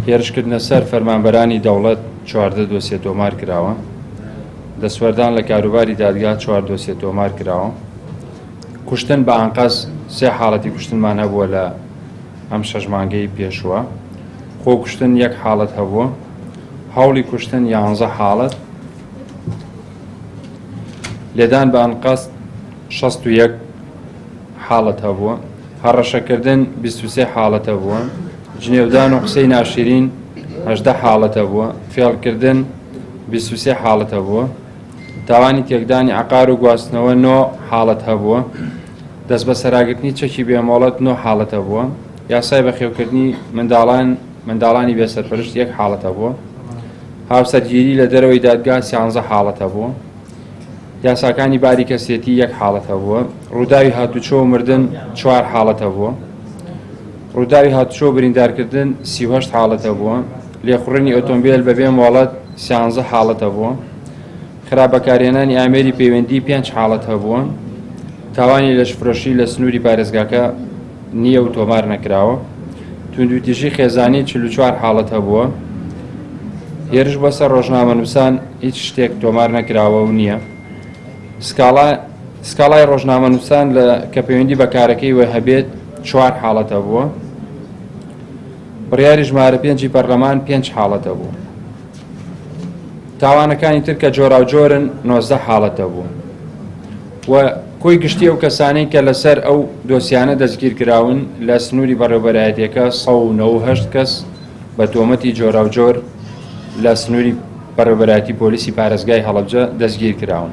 هێرشکردنە سەر فەرمانبەرانی دەوڵەت 14 دۆسیە تۆمار کراوە. دەستوەردان لە کاروباری دادگا چوار دۆسیە تۆمار کراوە. کوشتن بە ئانقەست سێ حاڵەتی کوشتنمان هەبووە لە ئەم شەش مانگەی پێشووە. خۆکوشتن یەک حاڵەت هەبووە. هەوڵی کوشتن یانزە حاڵەت. لێدان بە ئەنقەست 61 حاڵەت هەبووە. هەڕەشەکردن 23 حاڵەت هەبووە. جنێودان و قسەی ناشرین 18 حاڵەت هەبووە. فێڵکردن 23 حاڵەت هەبووە. تاوانی تێکدانی عەقار و گواستنەوە نۆ حاڵەت هەبووە. دەستبەسەراگرتنی چەکی بێ مۆڵەت نۆ حاڵەت هەبووە. یاسای بەخێوکردنی منداڵان منداڵانی بێسەرپەرشت یەک حاڵەت هەبووە. هاوسەرگیری لە دەرەوەی دادگا سیانزە حاڵەت هەبووە. یاساکانی باری کەسێتی یەک حاڵەت هەبووە. ڕووداوی هاتوچۆ و مردن چوار حاڵەت هەبووە. ڕووداوی هاتوچۆ و بریندارکردن 38 حاڵەت هەبووە. لێخوڕینی ئۆتۆمبێل بەبێ مۆڵەت سیانزە حاڵەت هەبووە. خراپ بەکارهێنانی ئامێری پەیوەندی پێنج حاڵەت هەبووە. تاوانی لەشفرۆشی لە سنووری پارێزگاکە نییە و تۆمار نەکراوە. توندوتیژی خێزانی 44 حاڵەت هەبووە. هێرش بۆ سەر ڕۆژنامەنووسان هیچ شتێک تۆمار نەکراوە و نییە. سکاڵا سکاڵای ڕۆژنامەنووسان لە کە پەیوەندی بە کارەکەیوە هەبێت چوار حاڵەت هەبووە. بڕیاری ژمارە پێنجی پەرلەمان پێنج حاڵەت هەبوو. تاوانەکانی تر کە جۆراوجۆرن 19 حاڵەت هەبوو و کۆی گشتی ئەو کەسانەی کە لەسەر ئەو دۆسیانە دەستگیر کراون لە سنووری بەڕێوبەرایەتیەکە 198 کەس بە تۆمەتی جۆراوجۆر لە سنووری بەڕێوبەرایەتی پۆلیسی پارێزگای هەڵەبجە دەستگیر کراون.